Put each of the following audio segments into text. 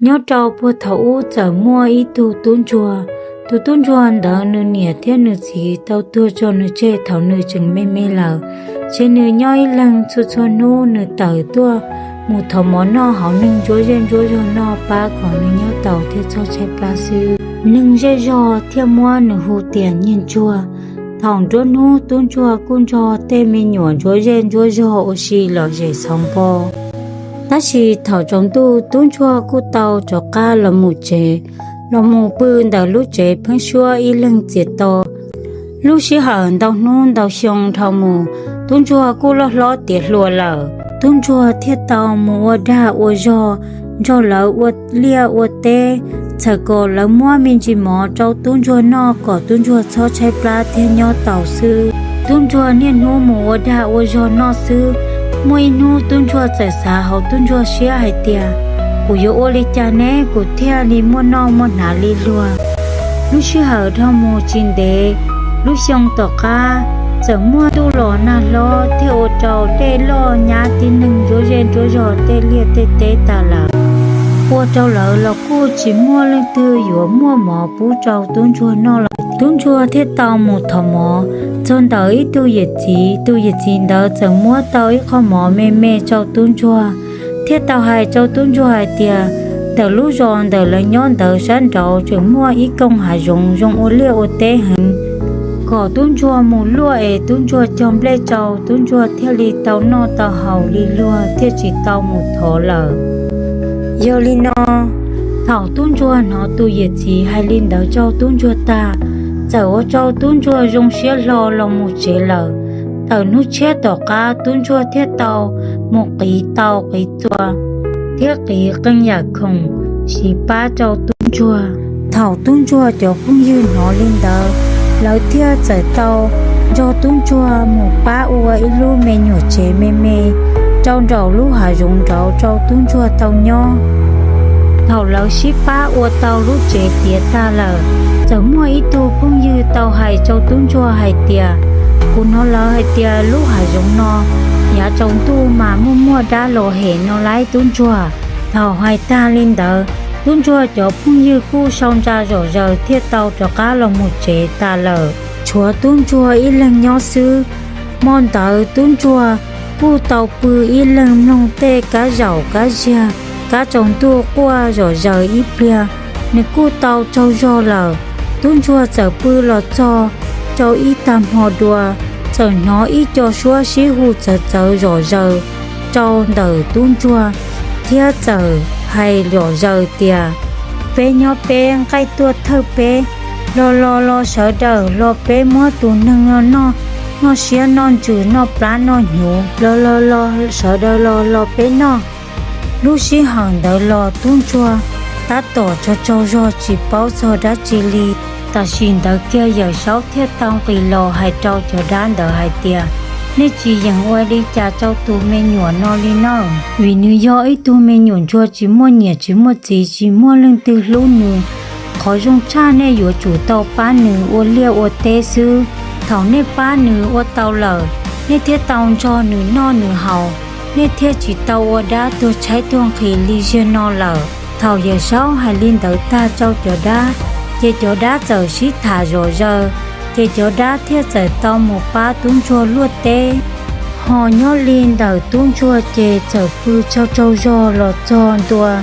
Nyob rau puag thaum ub txawm muaj ib tug tub ntsuag. Tus tub ntsuag ntawd nws niam thiab nws txiv tau tuag tso nws tseg thaum nws tseem me me lawm, ces nws nyob ib leeg txhua txhua hnub nws tawm tuaj mus thov mov noj hauv neeg ntsuab zej ntsuab zog noj pab kom nws nyob tau thiab txhob tshaib plab xwb. Neeg zej zog thiaj muab nws hu tias Nyiag Ntsuag. Thaum nruab hnub tub ntsuag kuj nrog tej me nyuam ntsuab zej ntsuab zog ua si lom zem txhov npo. Tab sis thaum tsaus ntuj tub ntsuag kuj tau rov qab los mus tsev, los mus pw ntawm lub tsev pheeb suab ib leeg txias to. Lub sij hawm ntau hnub ntau xyoo dhau mus, tub ntsuag kuj loj hlob tiav hluas lawm. Tub ntsuag thiaj tau mus ua dag ua zog nrog lawv ua liaj ua teb, txhawm kom lawv muab me ntsis mov rau tub ntsuag noj kom tub ntsuag txhob tshaib plab thiab nyob tau xwb. Tub ntsuag niaj hnub mus ua dag ua zog noj xwb. Muaj ib hnub tub ntsuag txawm xav hauv tub ntsuag siab hais tias, kuv yuav ua li cas ne kuv thiaj li muaj noj muaj hnav li luag? Lub sij hawm dhau mus tsis ntev, lub xyoo tom qab txawm muaj ntuj los nag hlob thiaj ua rau dej loj nyab tib neeg ntsuab zej ntsuab zog tej liaj tej teb tas lawm. Ua rau lawv los kuj tsis muaj leej twg yuav muaj mov pub rau tub ntsuag noj lawm. Tub ntsuag thiaj tau mus thov mov txog ntawm ib tug yawm txiv. Tus yawm txiv ntawd txawm muab tau ib qho mov me me rau tub ntsuag, thiaj tau hais rau tub ntsuag hais tias, ntawm lub zos ntawm lawv nyob ntawd sab nraud tseem muaj ib koog hav zoov zoo ua liaj ua teb heev, kom tub ntsuag mus luaj es tub ntsuag cog nplej rau tub ntsuag thiaj li tau noj tau haus li luag thiaj tsis tau mus thov lawm. Yog li no, thaum tub ntsuag hnov tus yawm txiv hais li ntawd rau tub ntsuag tag, txawm ua rau tub ntsuag zoo siab hlo los mus tsev lawm. Tawm hnub tshiab tom qab tub ntsuag thiaj tau mus qiv tau qiv txuas thiab qiv qee yam khoom siv pab rau tub ntsuag. Thaum tub ntsuag cov phooj ywg hnov li ntawd, lawv thiaj txawm tau nrog tub ntsuag mus pab ua ib lub me nyuam tsev me me rau nraum lub hav zoov nraud rau tub ntsuag tau nyob. Thaum lawv sib pab ua tau lub tsev tiav tag lawm, txawm muaj ib tug phooj ywg tau hais rau tub ntsuag hais tias, kuv hnov lawv hais tias lub hav zoov no yav tsaus ntuj mas muaj muaj dab los hem no laiv tub ntsuag. Thaum hais tag li ntawd, tub ntsuag cov phooj ywg kuj sau ntsa zom zaws thiaj tau rov qab los mus tsev tas lawm, tshuav tub ntsuag ib leeg nyob xwb. Hmo ntawd tub ntsuag kuj tau pw ib leeg mloog tej kab zaum kab ziag, kab tsaus ntuj quaj zom zaws ib pliag, nws kuj tau tsaug zog lawm. Tub ntsuag txawm pw los txog rau ib tag hmo dua, txawm hnov ib co suab sib hu txawv txawv zom zaws rau ntawm tub ntsuag, thiab txawm hais zom zaws tias, peb nyob peb, nqaij tuaj thawj peb, los los los sawv daws los peb muab tus neeg no noj, noj siab noj ntsws noj plab noj hnyuv, los los los sawv daws los los peb noj. Lub sij hawm ntawd los tub ntsuag tab tom tsaug tsaug zog tsis paub txog dab tsi li. Tam sim ntawd kiag yawm saub thiaj tau nqis los hais rau cov dab ntawd hais tias, nej tsis yeem ua li cas rau tus me nyuam no li nawb, vim nws yog ib tug me nyuam ntsuag tsis muaj niam tsis muaj txiv, tsis muaj leej twg hlub nws. Qhov zoo tshaj nej yuav tsum tau pab nws ua liaj ua teb xwb. Thaum nej pab nws ua tau lawm, nej thiaj tau nrog nws noj nws haus, nej thiaj tsis tau ua dab tuag tshaib tuag nqhis li ziag no lawm. Thaum yawm saub hais li ntawd tag rau cov dab, ces cov dab txawm sib tham zom zaws, ces cov dab thiaj txawm tau mus pab tub ntsuag luaj teb. Ho nyob li ntawm tub ntsuag ces txawm pw tsaug tsaug zog los txog ntua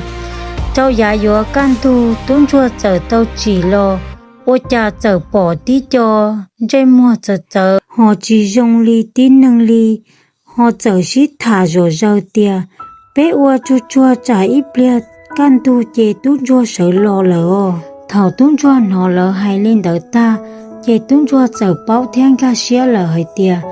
rau yav yuav kaj ntug, tub ntsuag txawm tau tsim los, ua cas txawm pom tib co ntsej muag txawv txawv ho tsis zoo li tib neeg li, ho txawm sib tham zom zaws tias, peb ua tsuag tsuag tsam ib pliag kaj ntug ces tub ntsuag sawv los lawm os. Thaum tub ntsuag hnov lawv hais li ntawd tag, ces tub ntsuag txawm paub thiab nkag siab lawm hais tias,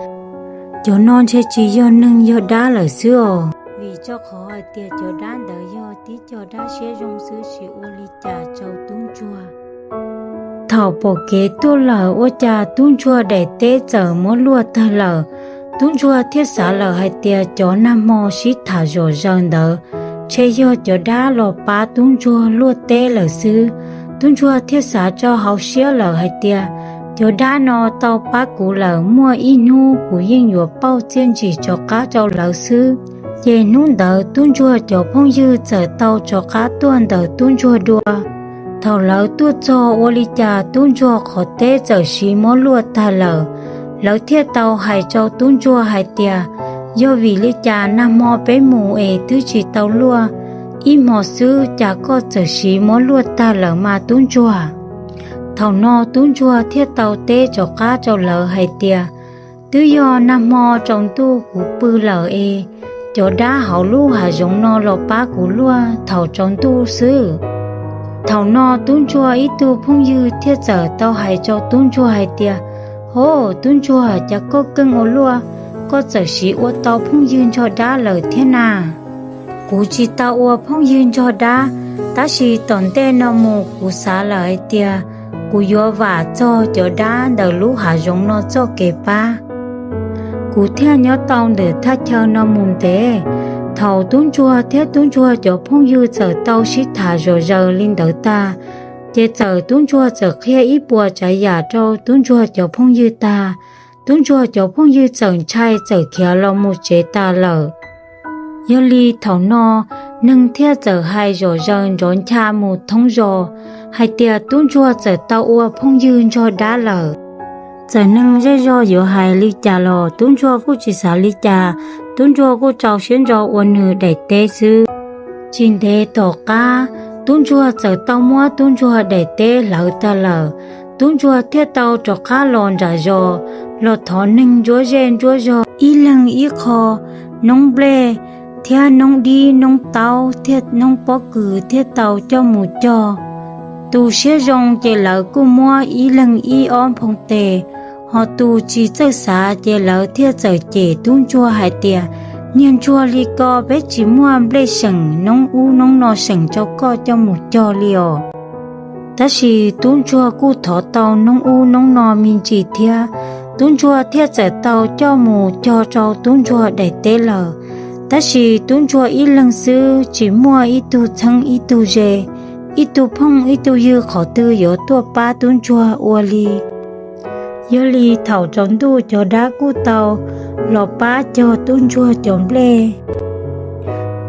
cov no ntshe tsis yog neeg yog dab lawm xwb os, vim rau qhov hais tias cov dab ntawd yog tib co dab siab zoo xwb tsis ua li cas rau tub ntsuag. Thaum pom kev tuaj lawm ua cas tub ntsuag daim teb txawm muab luaj tag lawm. Tub ntsuag thiaj xav lawm hais tias cov nag hmo sib tham zom zaws ntawd ntshe yog cov dab los pab tub ntsuag luaj teb lawm xwb. Tub ntsuag thiaj xav rau hauv siab lawm hais tias, cov dab no tau pab kuv lawm, muaj ib hnub kuv yeej yuav pauj txiaj ntsim rov qab rau lawv xwb. Ces hnub ntawd tub ntsuag cov phooj ywg txawm tau rov qab tuaj ntawm tub ntsuag dua. Thaum lawv tuaj txog ua li cas tub ntsuag qhov teb txawm siv muab luaj tag lawm. Lawv thiaj tau hais rau tub ntsuag hais tias, yog vim li cas nag hmo peb mus es twb tsis tau luaj, ib hmo xwb cas koj txawm siv muab luaj tag lawm mas tub ntsuag? Thaum no tub ntsuag thiaj tau teb rov qab rau lawv hais tias, twb yog nag hmo tsaus ntuj kuv pw lawm es cov dab hauv lub hav zoov no los pab kuv luaj thaum tsaus ntuj xwb. Thaum no tub ntsuag ib tug phooj ywg thiaj txawm tau hais rau tub ntsuag hais tias, hov tub ntsuag, cas koj keej ua luaj, koj txawm siv ua tau phooj ywg nrog dab lawm thiab na. Kuv tsis tau ua phooj ywg nrog dab, tab sis tom ntej no mus kuv xav lawm hais tias kuv yuav vam txog cov dab ntawm lub hav zoov no txoj kev pab, kuv thiaj nyob tau ntawm thaj chaw no mus ntev. Thaum tub ntsuag thiab tub ntsuag cov phooj ywg txawm tau sib tham zom zaws li ntawd tag, ces txawm tub ntsuag txawm qhia ib puas tsav yam rau tub ntsuag cov phooj ywg tag, tub ntsuag cov phooj ywg txawm ntshai txawm khiav los mus tsev tas lawm. Yog li thaum no neeg thiaj txawm hais zom zaws nrov ncha mus thoob zos hais tias tub ntsuag txawm tau ua phooj ywg nrog dab lawm. Txawm neeg zej zog yuav hais li cas los tub ntsuag kuj tsis xav li cas, tub ntsuag kuj rau siab ntso ua nws daim teb xwb. Tsis ntev tom qab, tub ntsuag txawm tau muab tub ntsuag daim teb hlawv tag lawm. Tub ntsuag thiaj tau rov qab los nram zos, los thov neeg ntsuab zej ntsuab zog ib leeg ib qho noob nplej thiab noob dib noob taub thiab noob pob kws thiaj tau coj mus cog. Tus siab zoo ces lawv kuj muab ib leeg ib ob nphoo tes, ho tus tsis txawj xav ces lawv thiaj txawm cem tub ntsuag hais tias, niag ntsuag li ko peb tsis muaj nplej seem noob ub noob no seem rau koj coj mus cog li os. Tab sis tub ntsuag kuj thov tau noob ub noob no me ntsis thiab, tub ntsuag thiaj txawm tau coj mus cog rau tub ntsuag daim teb lawm. Tab sis tub ntsuag ib leeg xwb tsis muaj ib tug txheeb ib tug ze, ib tug phooj ib tug ywg qhov twg yuav tuaj pab tub ntsuag ua li. Yog li thaum tsaus ntuj cov dab kuj tau los pab cog tub ntsuag cov nplej.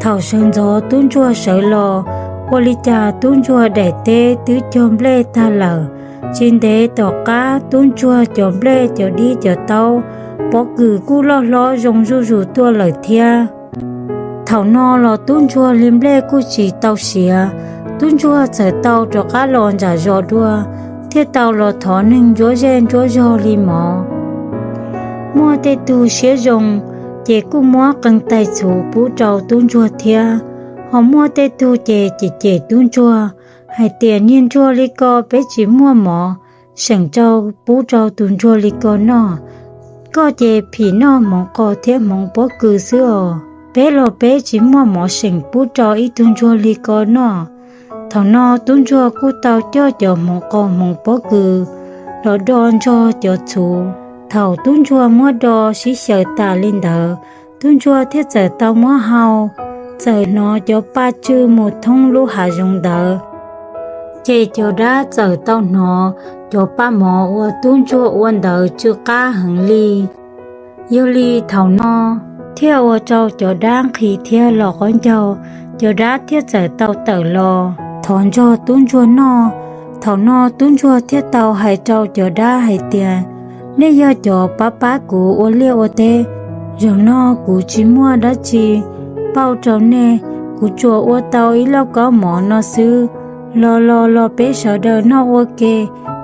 Thaum sawv ntxov tub ntsuag sawv los, ua li cas tub ntsuag daim teb twb cog nplej tag lawm. Tsis ntev tom qab tub ntsuag cov nplej cov dib cov taub, pob kws kuj loj hlob zoo zuj zus tuaj lawm thiab. Thaum no los tub ntsuag li nplej kuj tsis tau siav, tub ntsuag txawm tau rov qab los nram zos dua, thiaj tau los thov neeg ntsuab zej ntsuab zog li mov. Muaj tej tug siab zoo, ces kuj muab qee tais txhuv pub rau tub ntsuag thiab. Ho muaj tej tug ces cem cem tub ntsuag hais tias, niag ntsuag li ko peb tsis muaj mov seem rau pub rau tus ntsuag li ko noj. Koj ces phim noj hmoov qos thiab hmoov pob kws xwb os. Peb los peb tsis muaj mov seem pub rau ib tug ntsuag li ko noj. Thaum no tub ntsuag kuj tau coj cov hmoov qos hmoov pob kws los do nrog cov txhuv. Thaum tub ntsuag muab do sib xyaw tas li ntawd, tub ntsuag thiaj txawm tau muab hau, txawm hnov cov pa tsw mus thoob lub hav zoov ntawd. Ces cov dab txawm tau hnov cov pa mov uas tub ntsuag ua ntawd tsw qab heev li. Yog li thaum no thiaj ua rau cov dab nqhis thiab los qaub ncaug, cov dab thiaj txawm tau tawm los thov nrog tub ntsuag noj. Thaum no tub ntsuag thiaj tau hais rau cov dab hais tias, nej yog cov pab pab kuv ua liaj ua teb, zaum no kuv tsis muaj dab tsi pauj rau nej, kuv tsuas ua tau ib lauj kaub mov no xwb. Los los los peb sawv daws noj ua ke.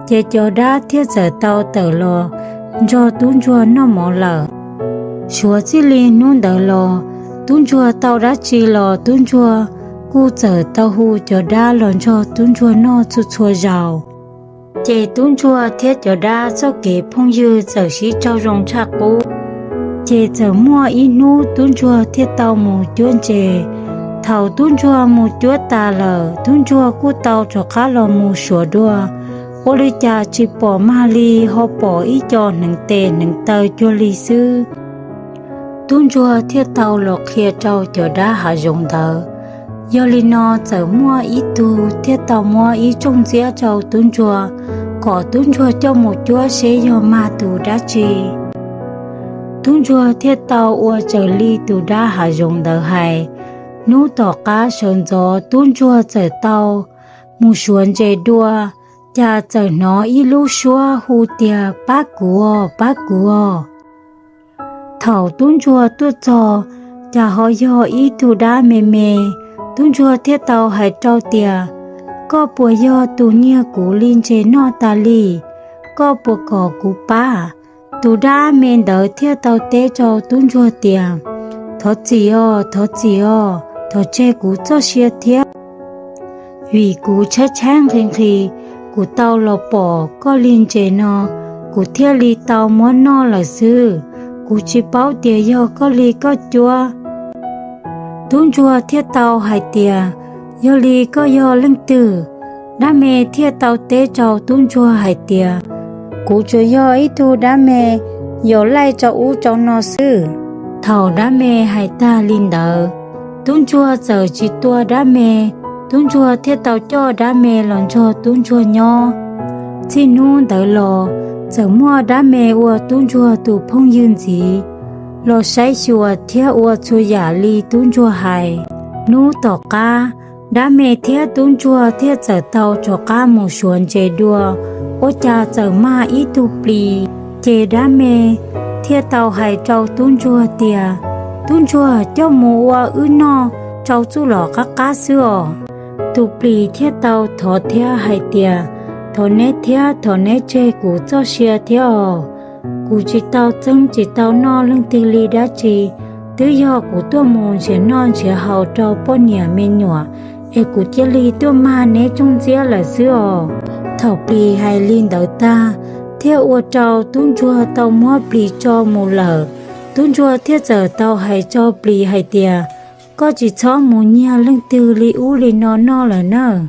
Ces cov dab thiaj txawm tau tawm los nrog tub ntsuag noj mov lawm. Suav txij li hnub ntawd los, tub ntsuag tau dab tsi los tub ntsuag kuj txawm tau hu cov dab los nrog tub ntsuag noj txhua txhua zaus. Ces tub ntsuag thiab cov dab txoj kev phooj ywg txawm sib raug zoo tshaj qub. Ces txawm muaj ib hnub tub ntsuag thiaj tau mus cuab ntses. Thaum tub ntsuag mus cuab tas lawm, tub ntsuag kuj tau rov qab los mus suav dua. Ua li cas tsis pom mag li, ho pom ib co hneev tes hneev taw cuag li xwb. Tub ntsuag thiaj tau los qhia rau cov dab hav zoov ntawd. Yog li no txawm muaj ib tug thiaj tau muab ib rooj ntxiab rau tub ntsuag, kom tub ntsuag coj mus cuab seb yog mag tus dab tsi. Tub ntsuag thiaj tau ua raws li tus dab hav zoov ntawd hais. Hnub tom qab sawv ntxov tub ntsuag txawm tau mus suav ntses dua, cas txawm hnov ib lub suab hu tias, Pab kuv os, pab kuv os! Thaum tub ntsuag tuaj txog, cas ho yog ib tug dab me me. Tub ntsuag thiaj tau hais rau tias, Koj puas yog tus nyiag kuv li ntses noj tas li? Koj puas kom kuv pab? Tus dab me ntawd thiaj tau teb rau tub ntsuag tias, Thov txim os, thov txim os, thov tseg kuv txoj sia thiab. Vim kuv tshaib tshaib nqhis nqhis, kuv tau los pom koj li ntses no, kuv thiaj li tau muab noj lawm xwb. Kuv tsis paub tias yog koj li koj cuab. Tub ntsuag thiaj tau hais tias, Yog li koj yog leej twg? Dab me thiaj tau teb rau tub ntsuag hais tias, Kuv tsuas yog ib tug dab me yos laij rau ub rau no xwb. Thaum dab me hais tag li ntawd, tub ntsuag txawm tsis tua dab me. Tub ntsuag thiaj tau coj dab me los nrog tub ntsuag nyob. Txij hnub ntawd los, txawm muaj dab me ua tub ntsuag tus phooj ywg ntxiv, los saib xyuas thiab ua txhua yam li tub ntsuag hais. Hnub tom qab, dab me thiab tub ntsuag thiaj txawm tau rov qab mus suav ntses dua, ua cas txawm mag ib tug plis. Ces dab me thiaj tau hais rau tub ntsuag tias, Tub ntsuag, coj mus ua wb noj rau txuj lom qab qab xwb os. Tus plis thiaj tau thov thiab hais tias, Thov neb thiab, thov neb tseg kuv txoj sia thiab os. Kuv tsis tau txeeb tsis tau noj leej twg li dab tsi, twb yog kuv tuaj mus nrhiav noj nrhiav haus rau poj niam me nyuam, es kuv cia li tuaj mag neb rooj ntxiab lawm xwb os. Thaum plis hais li ntawd tag, thiaj ua rau tub ntsuag tau muab plis tso mus lawm. Tub ntsuag thiaj txawm tau hais rau plis hais tias, Koj tsis txhob mus nyiag leej twg li ub li no noj lawm nawb.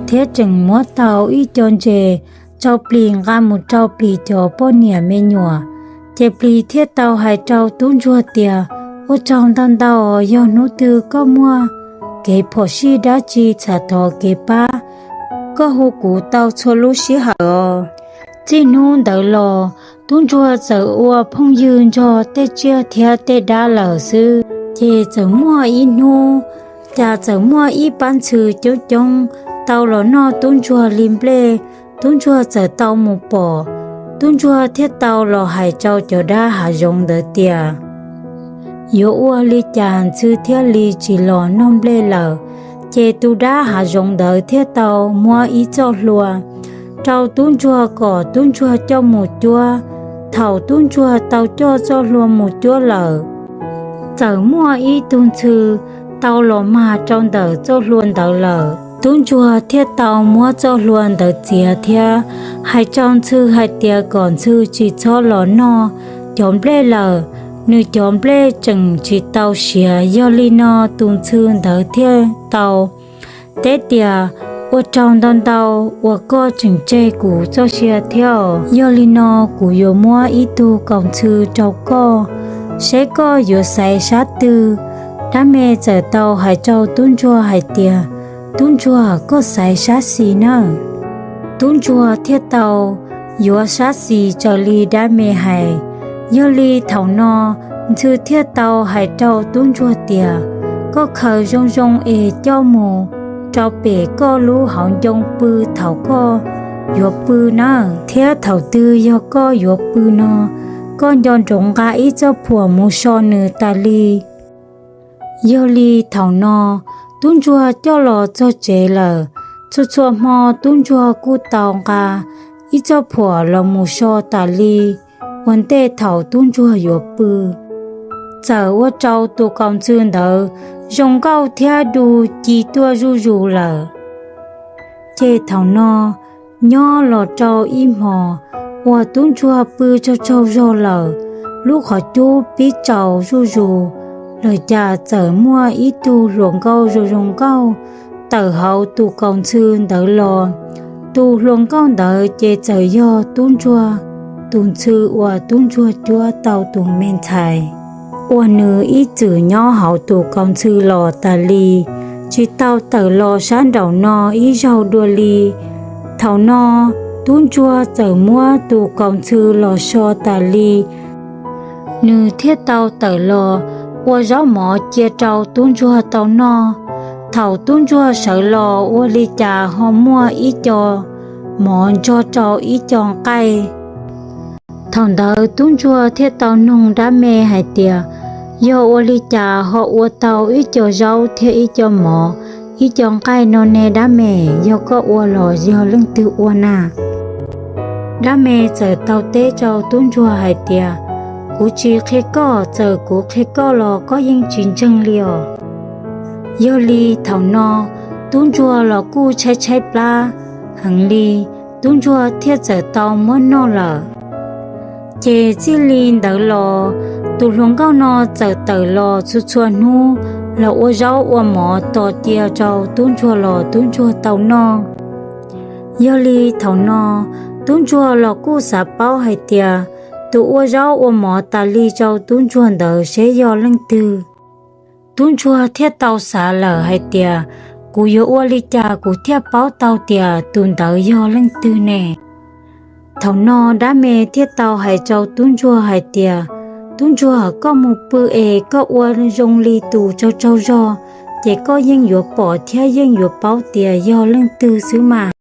Thiab tseem muab tau ib co ntses rau plis nqa mus rau plis cov poj niam me nyuam. Ces plis thiaj tau hais rau tub ntsuag tias, Ua tsaug ntau ntau, yog hnub twg koj muaj kev phom sij dab tsi txhav thov kev pab, koj hu kuv tau txhua lub sij hawm os. Txij hnub ntawd los, tub ntsuag txawm ua phooj ywg nrog tej tsiaj thiab tej dab lawm xwb. Ces txawm muaj ib hnub, cas txawm muaj ib pab ntxhw coob coob tau los noj tub ntsuag li nplej. Tub ntsuag txawm tau mus pom, tub ntsuag thiaj tau los hais rau cov dab hav zoov ntawd tias, Yuav ua li cas ntxhw thiaj li tsis los noj nplej lawm? Ces tus dab hav zoov ntawd thiaj tau muab ib txoj hlua rau tub ntsuag kom tub ntsuag coj mus cuab. Thaum tub ntsuag tau coj txoj hlua mus cuab lawm, txawm muaj ib tug ntxhw tau los mag rau ntawm txoj hlua ntawd lawm. Tub ntsuag thiaj tau muab txoj hlua ntawd txiav thiab hais rau ntxhw hais tias kom ntxhw tsis txhob los noj cov nplej lawm, nws cov nplej tseem tsis tau siav. Yog li no tus ntxhw ntawd thiaj tau teb tias, Ua tsaug ntau ntau uas koj tseem tseg kuv txoj sia thiab. Yog li no kuv yuav muab ib tug kaus ntxhw rau koj, seb koj yuav xaiv sab twg. Dab me txawm tau hais rau tub ntsuag hais tias, Tub ntsuag, koj xaiv sab xis nawb. Tub ntsuag thiaj tau yuav sab xis raws li dab me hais. Yog li thaum no ntxhw thiaj tau hais rau tub ntsuag tias, Koj khaws zoo zoo es coj mus rau pem koj lub hauv ncoo pw thaum koj yuav pw nawb. Thiab thaum twg yog koj yuav pw no, koj nco ntsoov nqa ib txoj phuam mus so nws tas li. Yog li thaum no tub ntsuag coj los txog tsev lawm. Txhua txhua hmo tub ntsuag kuj tau nqa ib txoj phuam los mus so tas li ua ntej thaum tub ntsuag yuav pw. Txawm ua rau tus kaus ntxhw ntawd zoo nkauj thiab du ci tuaj zuj zus lawm. Ces thaum no nyob los rau ib hmos uas tub ntsuag pw tsaug tsaug zog lawm, lub qhov cub pib tsaus zuj zus lawm, cas txawm muaj ib tug hluas nkauj zoo zoo nkauj tawm hauv tus kaus ntxhw ntawd los. Tus hluas nkauj ntawd ces txawm yog tub ntsuag tus ntxhw uas tub ntsuag cuab tau tus me ntxhais, uas nws ib txwm nyob hauv tus kaus ntxhw los tas li, tsis tau tawm los sab nraum no ib zaug dua li. Thaum no tub ntsuag txawm muab tus kaus ntxhw los so tas li, Nws thiaj tau tawm los ua zaub mov cia rau tub ntsuag tau noj. Thaum tub ntsuag sawv los ua li cas ho muaj ib co mov nrog rau ib co nqaij. Thaum ntawd tub ntsuag thiaj tau noog dab me hais tias, yog ua li cas ho ua tau ib co zaub thiab ib co mov, ib co nqaij no ne dab me? Yog koj ua los yog leej twg ua na? Dab me txawm tau teb rau tub ntsuag hais tias, kuv tsis qhia koj, txawm kuv qhia koj los koj yeej tsis ntseeg li os. Yog li thaum no tub ntsuag los kuj tshaib tshaib plab heev li, tub ntsuag thiaj txawm tau muab noj lawm. Ces txij li ntawd los tus hluas nkauj no txawm tawm los txhua txhua hnub los ua zaub ua mov tos cia rau tub ntsuag los tub ntsuag tau noj. Yog li thaum no tub ntsuag los kuj xav paub hais tias tus ua zaub ua mov tas li rau tub ntsuag ntawd seb yog leej twg. Tub ntsuag thiaj tau xav lawm hais tias, kuv yuav ua li cas kuv thiaj paub tau tias tus ntawd yog leej twg ne? Thaum no dab me thiaj tau hais rau tub ntsuag hais tias, tub ntsuag, koj mus pw es koj ua zoo li tus tsaug tsaug zog, ces koj yeej yuav pom thiab yeej yuav paub tias yog leej twg xwb mas.